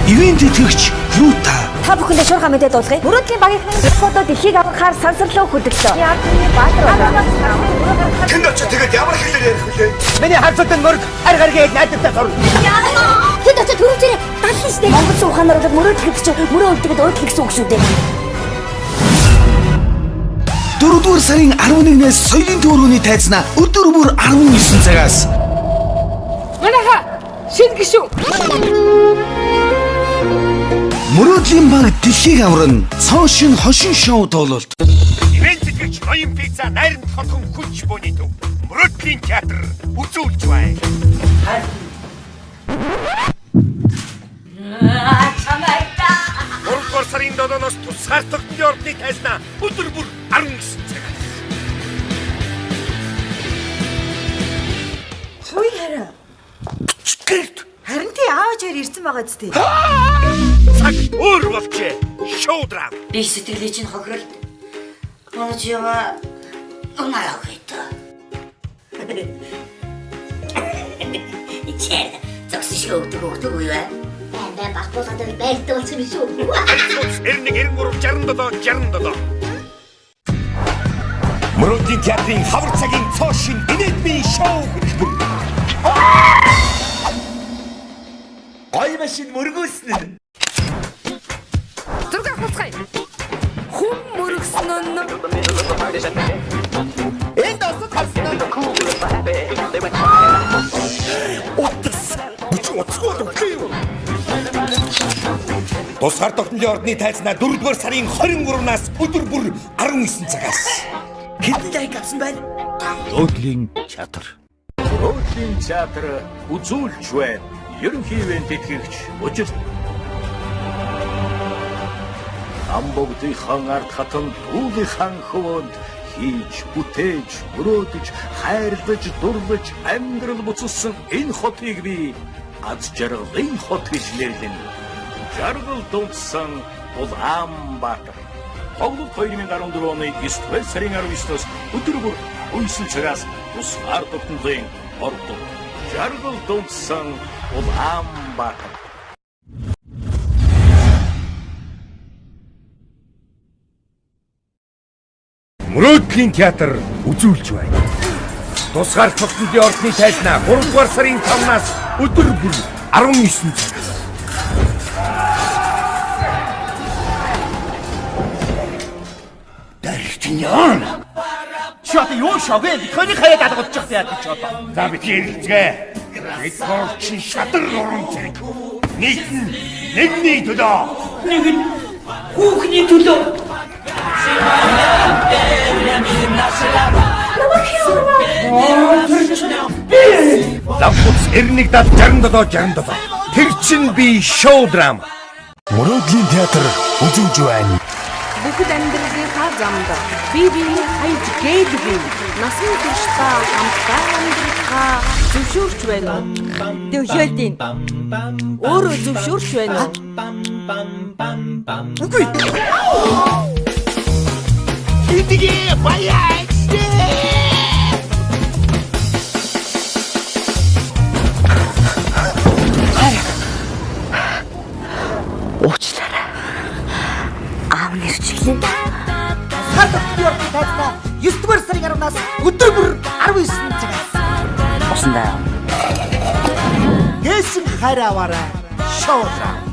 Ивент тэтгэгч Юта. Та бүхэндээ шуурхай мэдээ дуулгая. Мөрөөдлийн багийнхны фото дэлхийг аврахаар сансарлуу хөдөглөө. Ард түмний баатар болоо. Тэнд очиж тэгээд ямар хэлээр ярих вүлээ? Миний харцад мөрөг хар гаргийн найдвартай сурна. Тэнд очиж төрөвчөрөө даллаа штэ. Монгол ухаанаар бол мөрөөдөл гэдэг чинь мөрөө өлдөг өөдөл гэсэн үг шүү дээ. 4-р сарын 11-ээс соёлын төвөргөний тайзнаа өдөр бүр 19 цагаас. Манайха шинэ гишүүн. Мөрөөдлийн баг дэлхийг аварна. Цоо шин хошин шоу туулалт. Ивент тэтгэгч ноён пицца найрамд хотхон хүч бууны төв. Мөрөөдлийн театр үзүүлж байна. Гуравдугаар сарын 7-оос тусгаар тогтны ордны тайзнаа өдөр бүр 19 цагаас. Хүй хараа. Гэрт Харин тий аав чаар ирсэн байгаа зү. цаг өөр болжээ. Шоу драм. Би сэтгэлийн чинь хохиролт. Унаж ява унаа гэдэг. Ичээ зогсон шиг өгдөг өгдөг үе бай. Байн байн баг буулгаад байртай болсон юм шүү. 91 93 67 67. Мөрөөдлийн театрын хавар цагийн цоо шин инэдмийн шоу хөтөлбөр. Гой машин мөргөөсөн нь. Зураг авахцгаая. Хүм мөргсөн нь Энд осод гарсан нь. Утас. Бүч утасгүй болов юу? Тусгаар тогтнолын ордны тайзнаа 4-р сарын 23-наас өдөр бүр 19 цагаас. Хэдэн лайк авсан байна? Мөрөөдлийн театр. Мөрөөдлийн театр үзүүлж байна. Ерөнхий ивент тэтгэгч Бужирт. Амбогдын хан ард хатан дүүлийн хан хөвөнд хийж, бүтээж, мөрөөдөж, хайрлаж, дурлаж, амьдрал буцалсан энэ хотыг би аз жаргалын хот гэж нэрлэнэ. Жаргал дундсан Улаанбаатар. Тоглолт 2014 оны 9 сарын 19-ноос өдөр бүр 19 цагаас тусгаар тогтнолын ордон. Жаргал дундсан Улаанбаатар. Мөрөөдлийн театр үзүүлж байна. Тусгаар тогтнолын ордны тайзнаа 3-р сарын 5-наас өдөр бүр 19 цагаас. Дэрчньян. Чи одоо юу шог вэ? Бид хоёрыг хаяад алгуулчих яа гэж одоо. За бид ярилцгээ. Бид гурав чинь шадар уран зэрэг. Нийт нь нэгний төлөө. нэг нь хүүхний төлөө. Лавгуц 91 70 67 67. Тэр чин би шоу драма. Мөрөөдлийн театр үзүүлж байна. Бүхэл амьдралынхаа замд бие биеийг хайж гэлгүй. Насан туршдаа хамтдаа амьдрахаа зөвшөөрч байна уу? Зөвшөөрдийн. Өөрөө зөвшөөрч байна уу? Үгүй. Идгээ баяа. Уучлаарай. Аав нэрчлээ. Тусгаар тогтнолын ордны тайзнаа 9 сарын 10-наас өдөр бүр 19 цагаас. Усандаа. Гээсэн хайр аваарай. Шоу драм.